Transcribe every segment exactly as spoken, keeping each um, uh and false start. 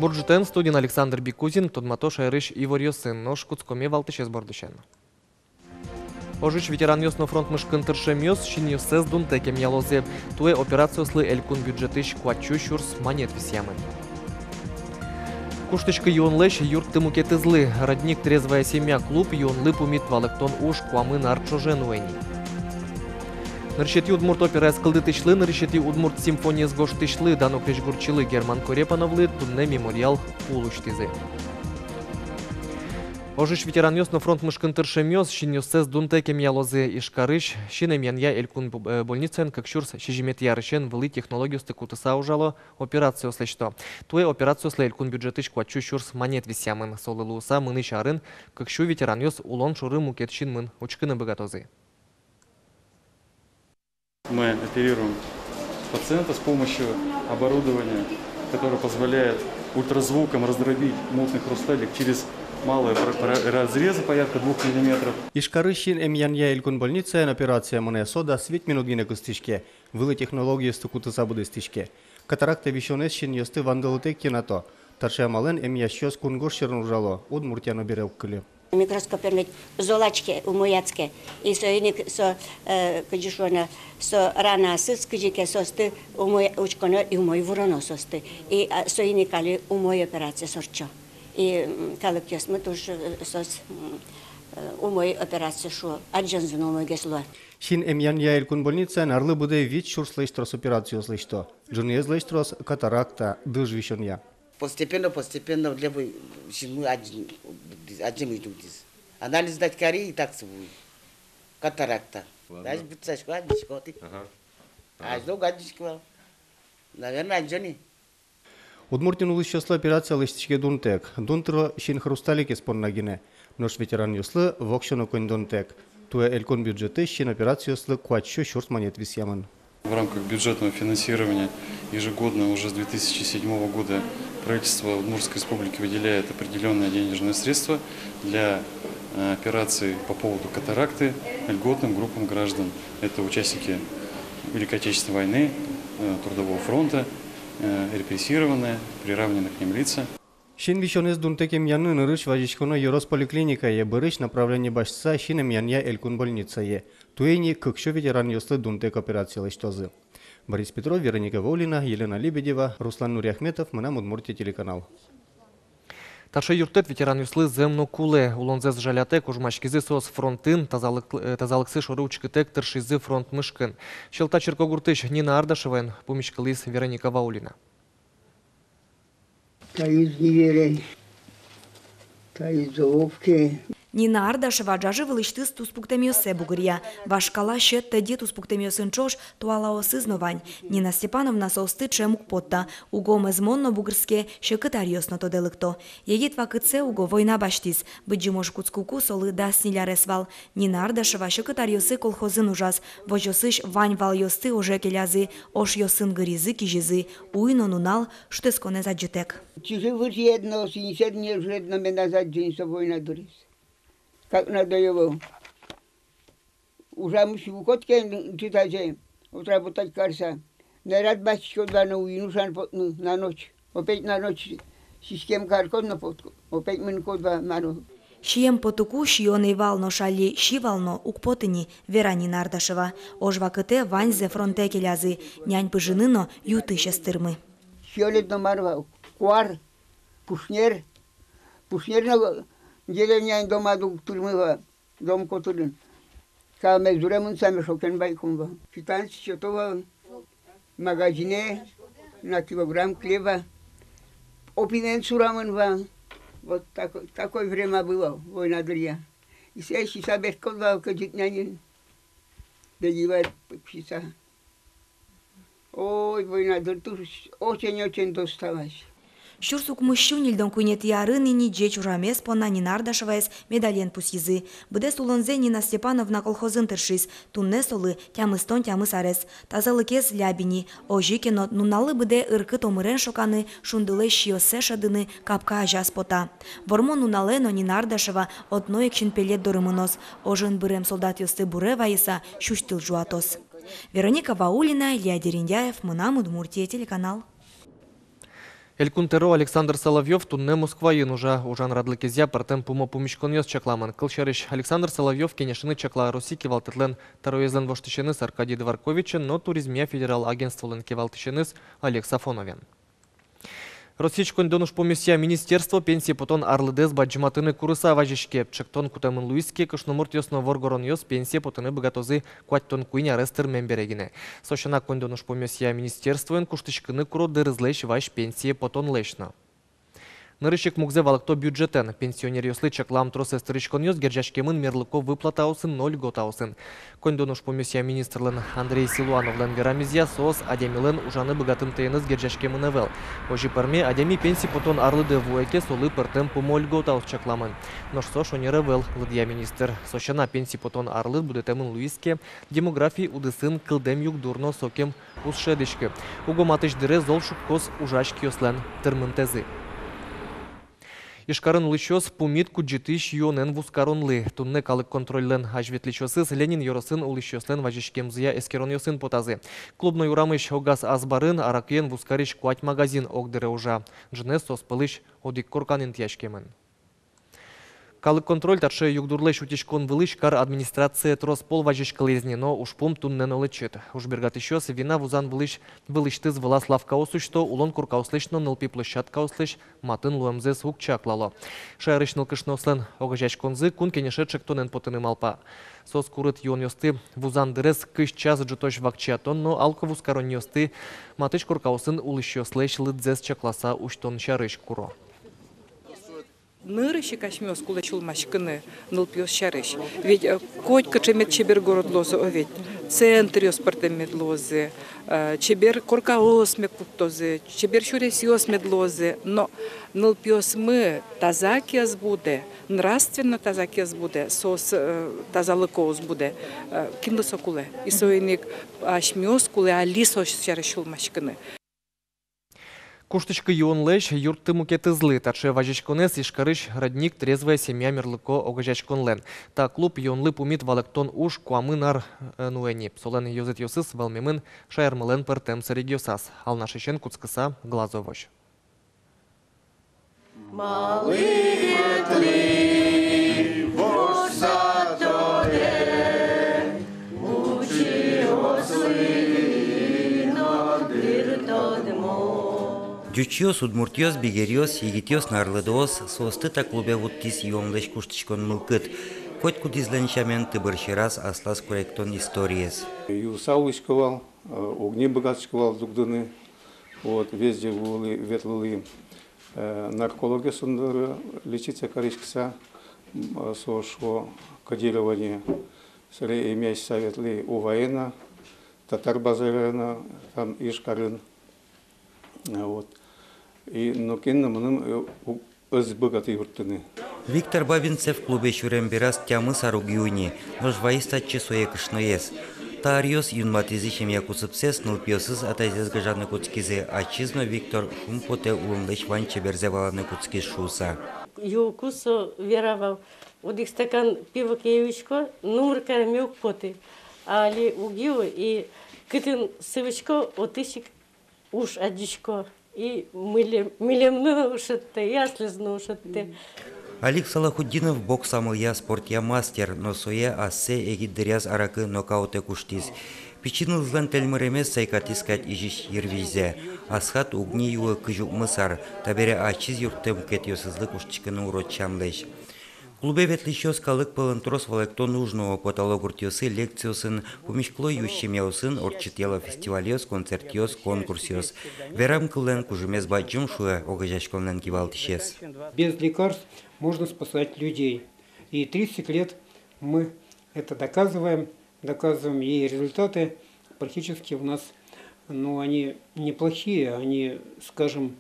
Бур ӝытэн! Студиын Александр Бикузин. Тодмато шаерысь иворъёсын. Нош кутскомы валтӥсез бордысен. Ожысь ветеранъёс но фронт мышкын тыршемъёс синъёссэс дунтэк эмъялозы. Туэ операциослы элькун бюджетысь куать сю сюрс манет висъямын. Куштӥськы юонлэсь юртты мукетызлы. «Родник — трезвая семья» клуб юонлы пумит валэктон уж куамын ар ӵоже нуэ ни. Нырысетӥ удмурт операез кылдытӥсьлы, нырысетӥ удмурт симфониез гожтӥсьлы, дано крезьгурчилы Герман Корепановлы туннэ мемориал пул усьтӥзы. Ожысь ветеранъёс но фронт мышкын тыршемъёс синъёссэс дунтэк эмъялозы. Ижкарысь син эмъянъя элькун бу-, э, больницаын кык сюрс сизьыметӥ арысен вылӥ технологиосты кутыса ужало, операциос лэсьто. Туэ операциослы элькун бюджетысь куать сю сюрс манет висъямын. Солы луыса мынӥсь арын кык сю ветеранъёс улон шоры мукет синмын учкыны быгатозы. Мы оперируем пациента с помощью оборудования, которое позволяет ультразвуком раздробить мутный хрусталик через малые про-, про-, разрезы, порядка двух миллиметров. Ижкарысь син эмъянъя элькун больницаын операция мынэ. Со дас вить минут гинэ кыстӥське. Вылӥ технологиосты кутыса быдэстӥське. Катаракта висёнэз синъёсты вандылытэк йӧнато. Таӵе амалэн эмъясьёс кунгож сьӧрын ужало, Удмуртия но бере уг кыльы. Микроскопен ведь золаське, умой адске. И соин ик со, э, кызьы шуоно, со ранаосыз кызьы ке соосты умой учконо и умой вуроно соосты. И, а, соин ик али умой операциос ортчо. И, м, калыкъёсмы туж, э, соос, м, э, умой операциос шуо, адӟонзы но умойгес луэ. Син эмъянъя элькун больницаын арлы быдэ вить сюрслэсь трос операциос лэсьто. Ӝыныезлэсь трос катаракта, дыж висёнъя. Постепенно, постепенно, лебой, синмы адӟ-, адӟемысь дугдӥз. Анализ сдать кари, и так сыӵе вуи. Катаракта. Ладно. Дась быдӟасько, адӟисько, тӥ. Ага. Ага. Азьло уг адӟиськы вал. Наверно, адӟо ни. Удмуртиын улӥсьёслы операция лэсьтӥське дунтэк. Дун тыро син хрусталикез понна гинэ. Нош ветеранъёслы воксё но коньдонтэк. Туэ элькун бюджетысь син операциослы куать сю сюрс манет висъямын. В рамках бюджетного финансирования ежегодно уже с две тысячи седьмого года правительство Удмуртской Республики выделяет определённые денежные средства для, э, операций по поводу катаракты льготным группам граждан. Это участники Великой Отечественной войны, э, Трудового фронта, э, репрессированные, приравненные к ним лица. Син висёнэз дунтэк эмъяны нырысь вазиськоно ёрос поликлиникае, бӧрысь направление басьтыса син эмъянъя элькун больницае. Туэ ини кык сю ветеранъёслы дунтэк операция лэсьтозы. Борис Петров, Вероника Ваулина, Елена Лебедева, Руслан Нуриахметов, «Мынам Удмуртие» телеканал. Таӵе юрттэт ветеранъёслы зэм но кулэ. Улонзэс жалятэк ожмаськизы соос фронтын, тазалык-, э, тазалыксы шоры учкытэк тыршизы фронт мышкын. Сьӧлта черкогуртысь Нина Ардашеваен пумиськылӥз Вероника Ваулина. Таиз невере, таиз золовке. Нина Ардашева ӝажы вылысьтыз туспуктэмъёссэ бугыръя. Вашкала сьӧд-тӧдьы туспуктэмъёсын ӵош туалаосыз но вань. Нина Степановна соосты ӵем уг потта. Уго мӧзмон но бугырске, секыт аръёс но тодэ лыкто. Егит вакытсэ уго война басьтӥз. Быдӟым ож кутскыку солы дас ньыль арес вал. Нина Ардашева секыт аръёсы колхозын ужаз. Возёсысь вань валъёсты оже келязы, ошъёсын гыризы-кизизы. Уй но нунал шутэтсконэз адӟытэк. Чыжы-выжыед но, сӥньысед но, ежыед но медаз адӟы ни со война дырыз. Как надоело. Ужамысь вуко ке ӝытазе, отработать карыса, нерад басьтӥськод вал но уйин ужаны потыны на ночь. Опять на ночь сиськем кариськод но потӥськод, опять мынӥськод вал мар но. Сием потыку сиён ӧй вал, нош али си вал но, уг поты ни, вера Нина Ардашева. Ож вакытэ ваньзэ фронтэ келязы, нянь пыжыны но ю-тысь ӧз тырмы. Сиёнэд но мар вал, куар, пушнер, пушнер но деревняын домады уг тырмы вал. Дом котырын. Калмез дуре мыныса мешокен байком вал. Квитанция сёто вал магазинэ на килограмм хлеба. Опинэн сурамын вал. Вот тако-, такое время было, война дыръя. И сое сиса бертӥськод вал кӧдзык няньын. Бегивать сиса. Ой, война дыр туж очень-очень досталась. Сюрс укмыссю ньыльдон куинетӥ арын ини ӟеч ужамез понна Нина Ардашеваез медален пусйизы. Быдэс улонзэ Нина Степановна колхозын тыршиз. Туннэ солы тямыстон тямыс арес. Тазалыкез ляб ини. Озьы ке но, нуналлы быдэ ыркыт омырен шоканы, шундылэсь сиёссэ шӧдыны капка азяз пота. Вормон нуналэ но Нина Ардашева одно ик синпелет доры мыноз. Ожын бырем солдатъёсты буре вайыса, сюсьтыл ӝуатоз. Вероника Ваулина, Илья Дерендяев, «Мынам Удмуртие» телеканал. Элькун тӧро Александр Соловьёв туннэ Москваын ужа. Ужан радлыкезъя пӧртэм пумо пумиськонъёс чакламын. Кылсярысь, Александр Соловьёв кенешыны чакла Россия кивалтэтлэн тӧроезлэн воштӥсеныз Аркадий Дворковичен но Туризмъя федерал агентстволэн кивалтӥсеныз Олег Сафоновен. Россиысь коньдон ужпумъёсъя министерство пенсие потон арлыдэз бадӟыматыны курыса вазиське. Чектон кутэмын луиз ке, кышномуртъёс но воргоронъёс пенсие потыны быгатозы куатьтон куинь арес тырмем бере гинэ. Со сяна, коньдон ужпумъёсъя министерствоен куштӥськыны куро дырызлэсь вазь пенсие потонлэсь но. Нырысь ик мугзэ валэкто бюджетэн. Пенсионеръёслы чаклам тросэз тыриськонъёс герӟаськемын мерлыко выплатаосын но льготаосын. Коньдон ужпумъёсъя министрлэн Андрей Силуановлэн верамезъя, соос адямилэн ужаны быгатымтэеныз герӟаськемын ӧвӧл. Озьы пӧрме, адями пенсие потон арлыдэ вуэ ке, солы пӧртэм пумо льготаос чакламын. Нош со шонер ӧвӧл, лыдъя министр. Со сяна, пенсие потон арлыд будэтэмын луиз ке, демографи удысын кылдэм югдур но сокем уз шӧдӥськы. Уго матысь дыре зол шуккоз ужась киослэн тырмымтэзы. Ижкарын улӥсьёс пумит кудӟытӥсь юонэн вузкаронлы. Туннэ калык контрольлэн азьветлӥсьёсыз Ленин ёросын улӥсьёслэн вазиськемзыя эскеронъёсын потазы. Клубной урамысь огаз азбарын аракыен вузкарись куать магазин огдыре ужа. Ӝынэз соос пӧлысь одӥг коркан интыяськемын. Калык контроль таӵе югдурлэсь утиськон вылысь кар администрацие трос пол вазиськылӥз ни, но ужпум туннэ но лэчыт. Ужбергатӥсьёс вина вузан вылысь вылысьтыз вылаз лавкаос усьто, улон коркаослэсь но нылпи площадкаослэсь матын луэмзэс уг чаклало. Шаерысь нылкышноослэн огазеяськонзы Кун Кенеше чектонэн потыны малпа. Соос курыт юонъёсты вузан дырез кызь час ӝытозь вакчиятон но алко вузкаронъёсты матысь коркаосын улӥсьёслэсь лыдзэс чакласа усьтон сярысь куро. Нырысь ик асьмеос кулэ сюлмаськыны нылпиос сярысь. Ведь, э, котькыӵе мед чебер город луозы, о ведь, центръёс пӧртэм мед луозы, э, чебер коркаос мед пуктозы, чебер сюресъёс мед луозы. Но нылпиосмы таза ке ӧз будэ, нравственно таза ке ӧз будэ, соос, э, тазалыко ӧз будэ, э, кинлы со кулэ. И соин ик асьмеос кулэ али со сярысь сюлмаськыны. Куштӥськы юонлэсь юртты мукетызлы. Таӵе вазиськонэз Ижкарысь «Родник — трезвая семья» мерлыко огазеяськонлэн. Та клуб юонлы пумит валэктон уж куамын ар, э, нуэ ни. Солэн ёзэтъёсыз вӧлмемын шаермылэн пӧртэм сэрегъёсаз. Алнашысен кутскыса, Глазовозь. Малы ветлӥ вожза торе, учыослы но дыр тодмо. Ӟучъёс, удмуртъёс, бигеръёс, егитъёс но арлыдоос — соосты та клубе вуттӥз юонлэсь куштӥськон мылкыд. Котькудӥзлэн сямен тыбыр сьӧраз аслаз куректон историез. Юыса улӥсько вал, э, уг ни быгатӥськы вал дугдыны. Вот, везде вуылӥ, ветлылӥ, э, наркологъёсын доры лечиться кариськыса, м, э, со шуо кодирование. Собере эмъяськыса ветлӥ Уваена, Татар базарена, там Ижкарын. Э, вот. И нокин но мыным, э, у-, ӧз быгаты юрттыны. Виктор Бабинцев клубе сюрем бераз тямыс ар уг юы ни, нош вайиз татчы сое кышноез. Та аръёс юнматӥзы семья кусыпсэс, нылпиосыз атайзэс гажаны кутскизы, ачиз но Виктор шумпотэ, улонлэсь вань чеберзэ валаны кутскиз шуыса. Юыку со вера вал: одӥг стакан пива ке юисько, номыр кареме уг поты. А али уг юы, и кытын сылӥсько, отысь ик уж адӟисько, и милем-, милемлы но ушедьтэ, и аслэзлы но ушедьтэ. Алик Салахутдинов бокс амалъя спортъя мастер, но сое ассэ егит дыръяз аракы нокаутэ куштӥз. Пичи нылзылэн тэльмыремез сайкатӥз кадь изись йырвизьзэ. Асхат уг ни юы кызь-укмыс ар, табере ачиз юрттэ мукетъёсызлы куштӥськыны урод сямлэсь. Клубе ветлӥсьёс калык пӧлын трос валэктон уж нуо, потало гуртъёсы лекциосын, пумиськыло юсь семьяосын, ортчытъяло фестивальёс, концертъёс, конкурсъёс. Верам кыллэн кужымез бадӟым, шуэ огазеяськонлэн кивалтӥсез. Без лекарств можно спасать людей. И тридцать лет мы это доказываем, доказываем, и результаты практически у нас, ну, они неплохие, они, скажем,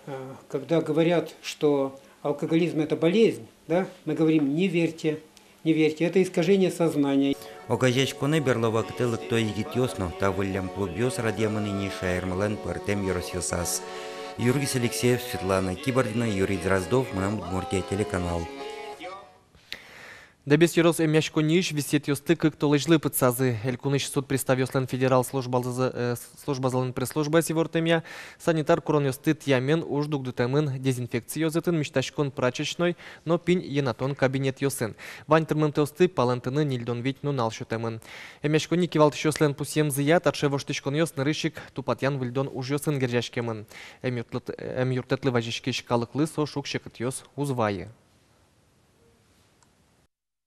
э, когда говорят, что алкоголизм — это болезнь, да, мы говорим: «Не верьте, не верьте, это искажение сознания». Огазеяськонэ берло вакытэ лыкто егитъёс но. Та выллем клубъёс радъямын ини шаермылэн пӧртэм ёросъёсаз. Юргис Алексеев, Светлана Кибардина, Юрий Дроздов, «Мынам Удмуртие» телеканал. Дэбес ёрос эмъяськонниысь висъетъёсты кык толэзьлы пытсазы. Элькунысь суд приставъёслэн федерал службазы-, э, службазылэн пресс-службаез ивортэмъя, санитар куронъёсты тӥямен, уж дугдытэмын дезинфекция ёзэтын, мисьтаськон прачечной но пинь йӧнатон кабинетъёсын. Вань тырмымтэосты палэнтыны ньыльдон вить нунал сётэмын. Эмъяськонни кивалтӥсьёслэн пусъемзыя, таӵе воштӥськонъёс нырысь ик тупатъян-выльдон ужъёсын герӟаськемын. Эмъюртлыт-, эмъюрттэтлы вазиськись калыклы со шуг-секытъёс уз вайы.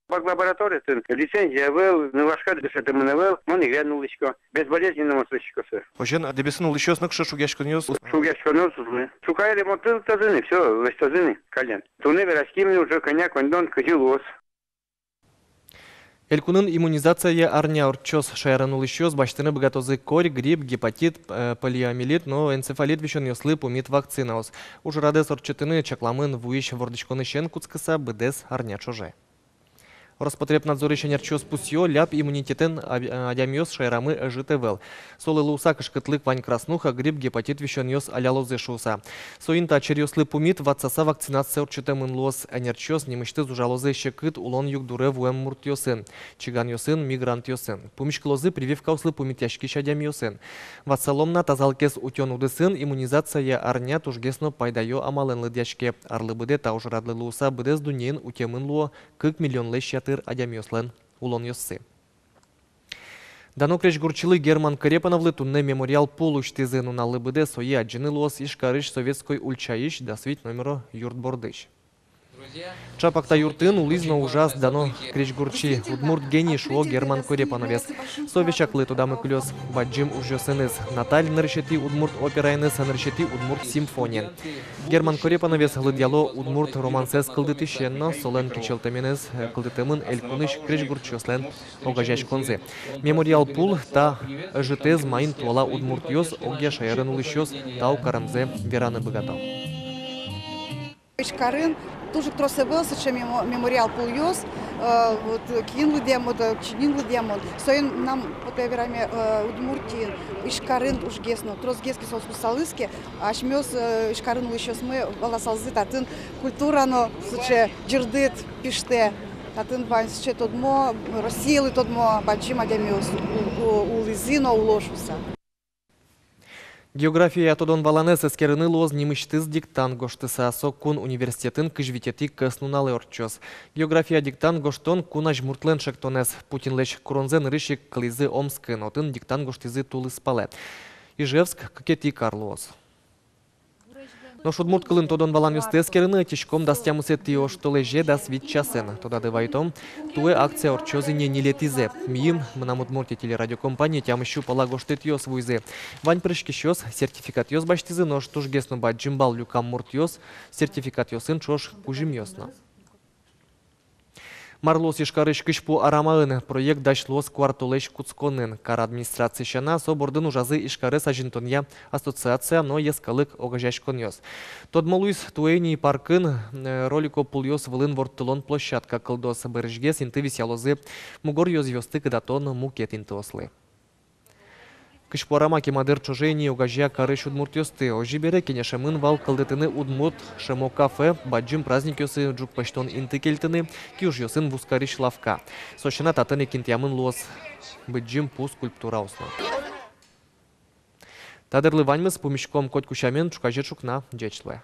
Вак лабораториятын лицензия ӧвӧл, нылашка дышетэмын ӧвӧл, мон игрян улӥсько, безболезненно мон сылӥсько сое. Озьыен, Дэбесын улӥсьёс но кыӵе шугъяськонъёс? Шугъяськонъёс уз луы. Сухая ремонтын тазыны, всё, лэсьтозы ни каллен. Туннэ вераським ни уже, кӧня коньдон кызьы луоз. Элькунын иммунизация арня ортчоз. Шаерын улӥсьёс басьтыны быгатозы корь, грипп, гепатит, э, полиомиелит но энцефалит висёнъёслы пумит вакцинаос. Ужрадэз ортчытыны чакламын вуись вордӥськонысен кутскыса быдэс арня ӵоже. Роспотребнадзорысь ӧнерчиос пусъё, ляб иммунитетэн аб-, адямиос шаерамы ӧжыт ӧвӧл. Солы луыса кышкытлык вань краснуха, грипп, гепатит висёнъёс алялозы шуыса. Соин та черъёслы пумит ватсаса вакцинация ортчытэмын луоз. Ӧнерчиос нимысьтыз ужалозы секыт улон югдуре вуэм муртъёсын, чиганъёсын, мигрантъёсын. Пумиськылозы прививкаослы пумитъяськись адямиосын. Ватсалом на, тазалыкез утён удысын иммунизация арня тужгес но пайдаё амалэн лыдъяське. Арлы быдэ та ужрадлы луыса быдэс дуннеын утемын луо кык миллионлэсь ятыр адямиослэн улонъёссы. Дано крезьгурчилы Герман Корепановлы туннэ мемориал пул усьтӥзы. Нуналлы быдэ сое адӟыны луоз Ижкарысь Советской ульчаысь дас вить номеро юрт бордысь. Ӵапак та юртын улӥз но ужаз дано крезьгурчи, удмурт гений шуо Герман Корепановез. Со весяклы тодамы кылёз бадӟым ужъёсыныз: «Наталь» нырысетӥ удмурт операеныз, нырысетӥ удмурт симфониен. Герман Корепановез лыдъяло удмурт романсэз кылдытӥсен но, солэн кичӧлтэменыз, э, кылдытэмын элькунысь крезьгурчиослэн огазеяськонзы. Мемориал пул та ӧжытэз, маин туала удмуртъёс, огъя шаерын улӥсьёс тау каремзэ вераны быгато. Ижкарын туж ик трос ӧвӧл сыӵе мемо-, мемориал пулъёс, э, вот, э, кин лыдъямод, э, чиньыен лыдъямод. Соин мынам потэ вераме, э, Удмуртиын, Ижкарын тужгес но, тросгес ке соос луысалыз ке, асьмеос, э, Ижкарын улӥсьёсмы валасалзы, татын культура но сыӵе ӟырдыт пиштэ, татын вань сыӵе тодмо, Россиялы тодмо бадӟым адямиос у-, у-, улӥзы но уло шуыса. География тодон-валанэз эскерыны луоз нимысьтыз диктант гожтыса. Со кун университетын кызь витетӥ кӧснуналэ ортчоз. География диктант гожтон — кун азьмуртлэн ӵектонэз. Путинлэсь куронзэ нырысь ик кылӥзы Омскын, отын диктант гожтӥзы тулыспалэ. Ижевск кыкетӥ кар луоз. Нош удмурт кылын тодон-валанъёсты эскерыны ӧтиськом дас тямысэтӥ оштолэзе дас вить часын. Тодады вайтом, туэ акция ортчоз ини ньылетӥзэ. Миым «Мынам Удмуртие» телерадиокомпание тямыссю пала гожтэтъёс вуизы. Вань пыриськисьёс сертификатъёс басьтӥзы, нош тужгес но бадӟым балл люкам муртъёс сертификатъёсын ӵош кузьымъёс но. Мар луоз Ижкарысь Кызьпу арамаын? Проект дась луоз куартолэзь кутсконын. Кар администраци сяна, со бордын ужазы Ижкарез азинтонъя ассоциация но йӧскалык огазеяськонъёс. Тодмо луиз, туэ ини паркын, э, ролико пулъёс вылын ворттылон площадка кылдоз. Бӧрысьгес инты висъялозы мугор ёзъёсты кыдатон мукет интыослы. Кызьпу арама кема дыр ӵоже ини огазея карысь удмуртъёсты. Озьы бере, кенешемын вал кылдытыны удмурт шӧмо кафе, бадӟым праздникъёсы ӝук пӧзьтон инты кельтыны, киужъёсын вузкарись лавка. Со сяна, татын ик интыямын луоз бадӟым пу скульптураос но. Та дырлы ваньмыз. Пумиськом котьку сямен, ӵуказе ӵукна. Ӟеч луэ.